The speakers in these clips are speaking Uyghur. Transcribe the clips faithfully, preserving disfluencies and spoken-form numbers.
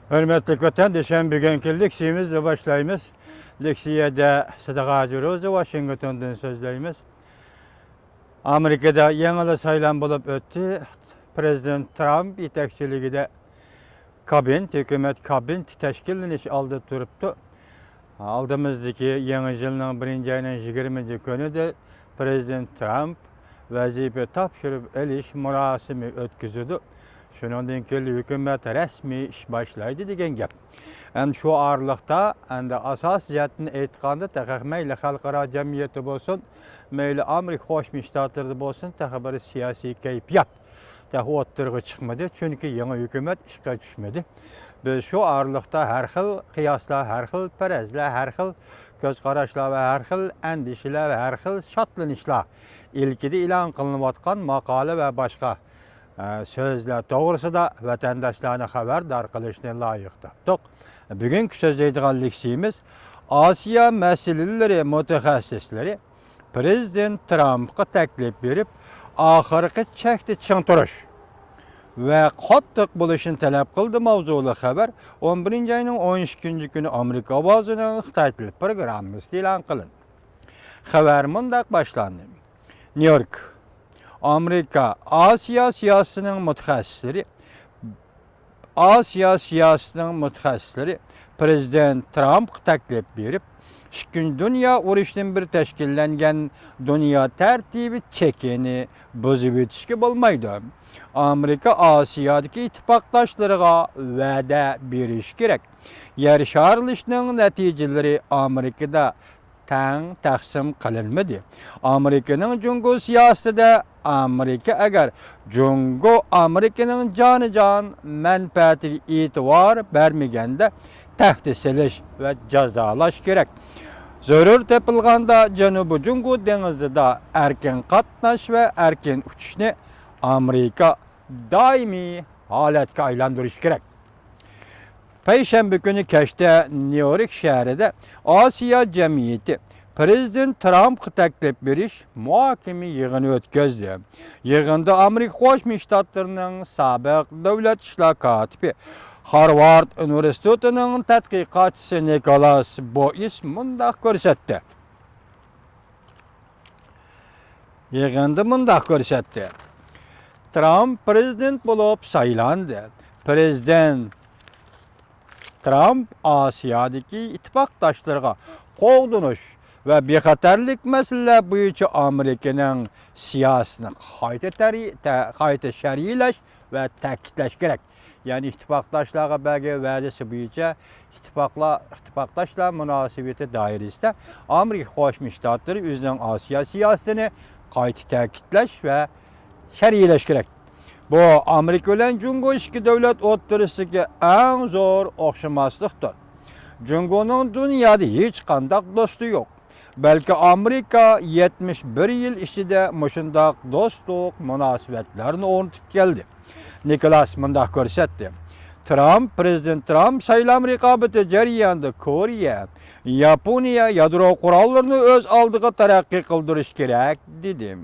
ھۆرمەتلىك ۋەتەندىشىم، بۈگۈنكى لېكسىيىمىزنى باشلايمىز. لېكسىيەدە سىدىق ھاجى روزى ۋاشىنگتوندىن سۆزلەيمىز. ئامېرىكىدا يېڭىلا سايلام بولۇپ ئۆتتى. پرېزىدېنت ترامپ يېتەكچىلىكىدە كابىنېت، ھۆكۈمەت كابىنېتى تەشكىللىنىش ئالدىدا تۇرۇپتۇ. ئالدىمىزدىكى يېڭى يىلنىڭ بىرىنچى ئاينىڭ يىگىرمىنچى كۈنىدە پرېزىدېنت ترامپ ۋەزىپە تاپشۇرۇپ ئېلىش مۇراسىمى ئۆتكۈزىدۇ. شۇنىڭدىن كېيىن ھۆكۈمەت رەسمىي ئىش باشلايدۇ دېگەن گەپ. ئەمدى شۇ ئارىلىقتا، ئەمدى ئاساسىي جەھەتتىن ئېيتقاندا، تېخى مەيلى خەلقئارا جەمئىيەتتە بولسۇن، مەيلى ئامېرىكا قوشما شتاتلىرىدا بولسۇن، تېخى بىر سىياسىي كەيپىيات تېخى ئوتتۇرىغا چىقمىدى، چۈنكى يېڭى ھۆكۈمەت ئىشقا چۈشمىدى. بىز شۇ ئارىلىقتا ھەر خىل قىياسلار، ھەر خىل پەرەزلەر، ھەر خىل كۆز قاراشلار ۋە ھەر خىل ئەندىشىلەر ۋە ھەر خىل شادلىنىشلار ئىلكىدە ئېلان قىلىنىۋاتقان ماقالە ۋە باشقا، ئە، سۆزلەر توغرىسىدا ۋەتەنداشلارنى خەۋەردار قىلىشنى لايىق تاپتۇق. بۈگۈنكى سۆزلەيدىغان لېكسىيىمىز ئاسىيا مەسىلىلىرى مۇتەخەسسىسلىرى پرېزىدېنت ترامپقا تەكلىپ بېرىپ، ئاخىرقى چەكتە چىڭ تۇرۇش ۋە قاتتىق بولۇشنى تەلەپ قىلدى ماۋزۇلۇق خەۋەر ئون بىرىنچى ئاينىڭ ئون ئىككىنچى كۈنى ئامېرىكا ئاۋازىنىڭ خىتاي تىلى پروگراممىسىدا ئېلان قىلىندى. خەۋەر مۇنداق باشلاندى. نيۇ يورك، ئامېرىكا ئاسىيا سىياسىتىنىڭ مۇتەخەسسىسلىرى ئاسىيا سىياسىتىنىڭ مۇتەخەسسىسلىرى پرېزىدېنت ترامپقا تەكلىپ بېرىپ، ئىككىنچى دۇنيا ئۇرۇشىدىن بېرى تەشكىللەنگەن دۇنيا تەرتىپى چېكىنى بۇزۇۋېتىشكە بولمايدۇ. ئامېرىكا ئاسىيادىكى ئىتتىپاقداشلىرىغا ۋەدە بېرىشى كېرەك. يەر شارلىشىشنىڭ نەتىجىلىرى ئامېرىكىدا تەڭ تەقسىم قىلىنمىدى. ئامېرىكىنىڭ جۇڭگو سىياسىتىدە ئامېرىكا ئەگەر جۇڭگو ئامېرىكىنىڭ جانىجان مەنپەئەتىگە ئېتىبار بەرمىگەندە تەھدىت سېلىش ۋە جازالاش كېرەك. زۆرۈر تېپىلغاندا جەنۇبىي جۇڭگو دېڭىزىدا ئەركىن قاتناش ۋە ئەركىن ئۇچۇشنى ئامېرىكا دائىمىي ھالەتكە ئايلاندۇرۇش كېرەك. پەيشەنبە كۈنى كەچتە نيۇ يورك شەھىرىدە ئاسىيا جەمئىيىتى پرېزىدېنت ترامپقا تەكلىپ بېرىش مۇھاكىمە يىغىنى ئۆتكۈزدى. يىغىندا ئامېرىكا قوشما شتاتلىرىنىڭ سابىق دۆلەت ئىشلار كاتىپى، خارۋارد ئۇنىۋېرسىتېتىنىڭ تەتقىقاتچىسى نىكولاس بويس مۇنداق كۆرسەتتى. يىغىندا مۇنداق كۆرسەتتى. ترامپ پرېزىدېنت بولۇپ سايلاندى. پرېزىدېنت ترامپ ئاسىيادىكى ئىتتىپاقداشلىرىغا قوغدىنىش ۋە بىخەتەرلىك مەسىلىلەر بويىچە ئامېرىكىنىڭ سىياسىتىنى قايتا تەرى-، تە-، قايتا شەرھلەش ۋە تەكىتلەش كېرەك. يەنى ئىتتىپاقداشلارغا بەرگەن ۋەدىسى بويىچە ئىتتىپاقلار، ئىتتىپاقداشلار مۇناسىۋىتى دائىرىسىدە ئامېرىكا قوشما شتاتلىرى ئۆزىنىڭ ئاسىيا سىياسىتىنى قايتا تەكىتلەش ۋە شەرھلەش كېرەك. بۇ ئامېرىكا بىلەن جۇڭگو ئىككى دۆلەت ئوتتۇرىسىدىكى ئەڭ زور ئوخشىماسلىقتۇر. جۇڭگونىڭ دۇنيادا ھېچقانداق دوستى يوق. بەلكى ئامېرىكا يەتمىش بىر يىل ئىچىدە مۇشۇنداق دوستلۇق مۇناسىۋەتلەرنى ئورنىتىپ كەلدى. نىكولاس مۇنداق كۆرسەتتى. ترامپ، پرېزىدېنت ترامپ سايلام رىقابىتى جەريانىدا كورېيە، ياپونىيە يادرو قوراللىرىنى ئۆز ئالدىغا تەرەققىي قىلدۇرۇش كېرەك، دېدى.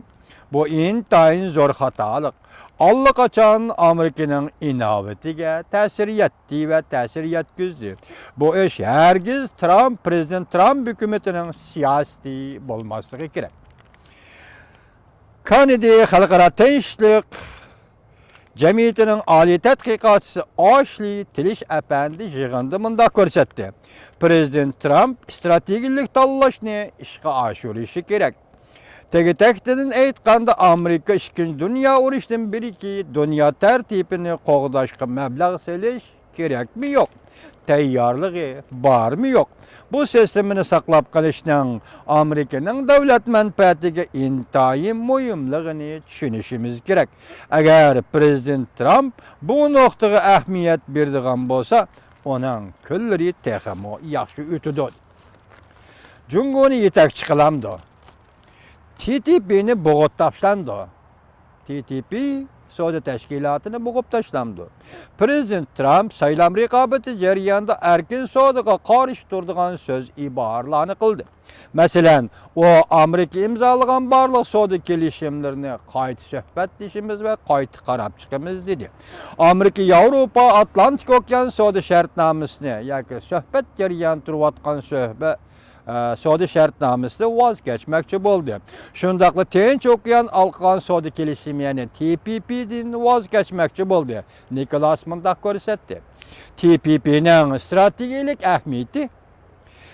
بۇ ئىنتايىن زور خاتالىق. ئاللىقاچان ئامېرىكىنىڭ ئىناۋىتىگە تەسىر يەتتى ۋە تەسىر يەتكۈزدى. بۇ ئىش ھەرگىز ترامپ، پرېزىدېنت ترامپ ھۆكۈمىتىنىڭ سىياسىتى بولماسلىقى كېرەك. كانىدى خەلقئارا تىنچلىق جەمئىيىتىنىڭ ئالىي تەتقىقاتچىسى ئاشلى تىلىش ئەپەندى يىغىندا مۇنداق كۆرسەتتى. پرېزىدېنت ترامپ ئىستراتېگىيىلىك تاللاشنى ئىشقا ئاشۇرۇشى كېرەك. تېگى تەكتىدىن ئېيتقاندا، ئامېرىكا ئىككىنچى دۇنيا ئۇرۇشىدىن بېرىكى دۇنيا تەرتىپىنى قوغداشقا مەبلەغ سېلىش كېرەكمۇ يوق؟ تەييارلىقى بارمۇ يوق؟ بۇ سىستېمىنى ساقلاپ قېلىشنىڭ ئامېرىكىنىڭ دۆلەت مەنپەئەتىگە ئىنتايىن مۇھىملىقىنى چۈشىنىشىمىز كېرەك. ئەگەر پرېزىدېنت ترامپ بۇ نۇقتىغا ئەھمىيەت بېرىدىغان بولسا، ئۇنىڭ كۈنلىرى تېخىمۇ ياخشى ئۆتىدۇ. جۇڭگونى يېتەكچى قىلامدۇ؟ تى تى پىنى بوغۇپ تاشلاندۇ. تى تى پى سودا تەشكىلاتىنى بوغۇپ تاشلامدۇ؟ پرېزىدېنت ترامپ سايلام رىقابىتى جەريانىدا ئەركىن سودىغا قارشى تۇرىدىغان سۆز ئىبارىلەرنى قىلدى. مەسىلەن، ئۇ ئامېرىكا ئىمزالىغان بارلىق سودا كېلىشىملىرىنى قايتا سۆھبەتلىشىمىز ۋە قايتا قاراپ چىقىمىز دېدى. ئامېرىكا ياۋروپا ئاتلانتىك ئوكيان سودا شەرتنامىسىنى ياكى سۆھبەت جەريانىدا تۇرۇۋاتقان سۆھبەت، ئە، سودا شەرتنامىسىدىن ۋاز كەچمەكچى بولدى. شۇنداقلا تىنچ ئوكيان ئالقىغان سودا كېلىشىمى، يەنى تى پى پى دىن ۋاز كەچمەكچى بولدى. نىكولاس مۇنداق كۆرسەتتى. تى پى پى نىڭ ستراتېگىيەلىك ئەھمىيىتى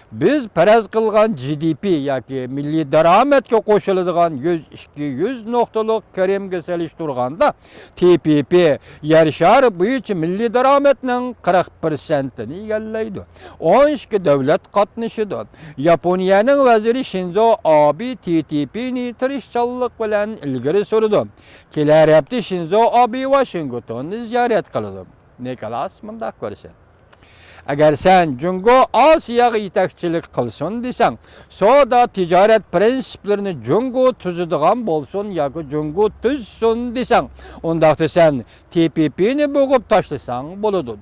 بىز پەرەز قىلغان جى دى پى ياكى مىللىي دارامەتكە قوشۇلىدىغان يۈز ئىككى يۈز نۇقتىلىق كىرىمگە سېلىشتۇرغاندا، تى پى پى يەر شارى بويىچە مىللىي دارامەتنىڭ قىرىق پىرسەنتىنى ئىگىلەيدۇ. ئون ئىككى دۆلەت قاتنىشىدۇ. ياپونىيەنىڭ ۋەزىرى شىنزو ئابې تى تى پى نى تىرىشچانلىق بىلەن ئىلگىرى سۈرىدۇ. كېلەر ھەپتە شىنزو ئابې ۋاشىنگتوننى زىيارەت قىلىدۇ. نىكولاس مۇنداق كۆرسەتتى. ئەگەر سەن جۇڭگو ئاسىياغا يېتەكچىلىك قىلسۇن دېسەڭ، سودا تىجارەت پىرىنسىپلىرىنى جۇڭگو تۈزىدىغان بولسۇن ياكى جۇڭگو تۈزسۇن دېسەڭ، ئۇنداقتا سەن تى پى پى نى بوغۇپ تاشلىساڭ بولىدۇ.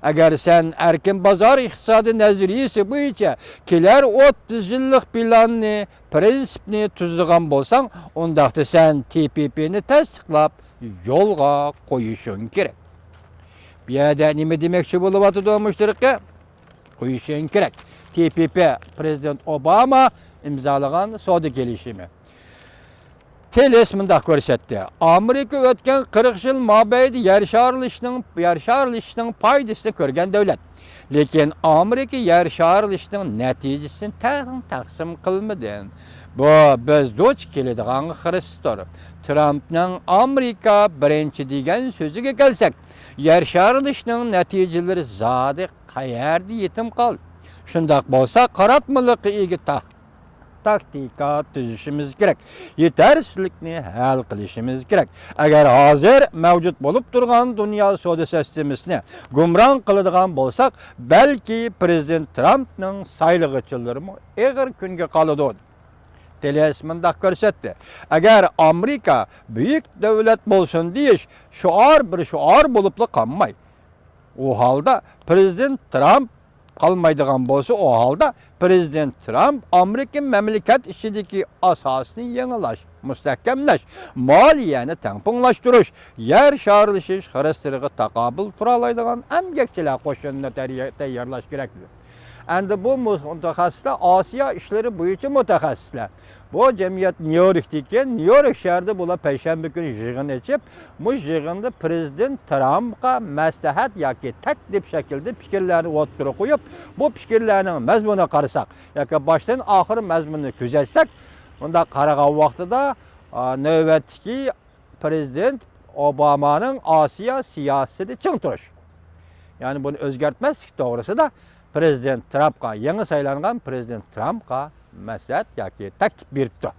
ئەگەر سەن ئەركىن بازار ئىقتىسادى نەزەرىيىسى بويىچە كېلەر ئوتتۇز يىللىق پىلاننى، پىرىنسىپنى تۈزىدىغان بولساڭ، ئۇنداقتا سەن تى پى پى نى تەستىقلاپ، يولغا قويۇشۇڭ كېرەك. بۇ يەردە نېمە دېمەكچى بولۇۋاتىدۇ مۇشۇ يەردىكى؟ قويۇشۇڭ كېرەك. تى پى پى پرېزىدېنت ئوباما ئىمزالىغان سودا كېلىشىمى. تېلېس مۇنداق كۆرسەتتى. ئامېرىكا ئۆتكەن قىرىق يىل مابەينىدە يەر شارلىشىشنىڭ، يەر شارلىشىشنىڭ پايدىسىنى كۆرگەن دۆلەت. لېكىن ئامېرىكا يەر شارلىشىشنىڭ نەتىجىسىنى تەڭ تەقسىم قىلمىدى. بۇ بىز دۇچ كېلىدىغان خىرىستۇر. ترامپنىڭ ئامېرىكا بىرىنچى دېگەن سۆزىگە كەلسەك، يەر شارلىشىشنىڭ نەتىجىلىرى زادى قەيەردە يېتىم قالدى؟ شۇنداق بولسا، قاراتمىلىققا ئىگە تا-، تاكتىكا تۈزۈشىمىز كېرەك. يېتەرسىزلىكنى ھەل قىلىشىمىز كېرەك. ئەگەر ھازىر مەۋجۇت بولۇپ تۇرغان دۇنيا سودا سىستېمىسىنى گۇمران قىلىدىغان بولساق، بەلكى پرېزىدېنت ترامپنىڭ سايلىغۇچىلىرىمۇ ئېغىر كۈنگە قالىدۇ. تېلېس مۇنداق كۆرسەتتى. ئەگەر ئامېرىكا بۈيۈك دۆلەت بولسۇن دېيىش شوئار بىر شوئار بولۇپلا قالماي، ئۇ ھالدا پرېزىدېنت ترامپ قالمايدىغان بولسا، ئۇ ھالدا پرېزىدېنت ترامپ ئامېرىكا مەملىكەت ئىچىدىكى ئاساسنى يېڭىلاش، مۇستەھكەملەش، مالىيەنى تەڭپۇڭلاشتۇرۇش، يەر شارلىشىش خىرىستىرىغا تاقابىل تۇرالايدىغان ئەمگەكچىلەر قوشۇنىنى تەريە-، تەييارلاش كېرەك. ئەمدى بۇ مۇ-، مۇتەخەسسىسلەر ئاسىيا ئىشلىرى بويىچە مۇتەخەسسىسلەر. بۇ جەمئىيەت نيۇ يوركتىكى، نيۇ يورك شەھىرىدە بۇلار پەيشەنبە كۈنى يىغىن ئېچىپ، مۇشۇ يىغىندا پرېزىدېنت ترامپقا مەسلىھەت ياكى تەكلىپ شەكلىدە پىكىرلەرنى ئوتتۇرىغا قويۇپ، بۇ پىكىرلەرنىڭ مەزمۇنىغا قارىساق ياكى باشتىن ئاخىر مەزمۇنىنى كۆزەتسەك، مۇنداق قارىغان ۋاقتىدا، ئا، نۆۋەتتىكى پرېزىدېنت ئوبامانىڭ ئاسىيا سىياسىتىدە چىڭ تۇرۇش، يەنى بۇنى ئۆزگەرتمەسلىك توغرىسىدا پرېزىدېنت ترامپقا، يېڭى سايلانغان پرېزىدېنت ترامپقا مەسلىھەت ياكى تەكلىپ بېرىپتۇ.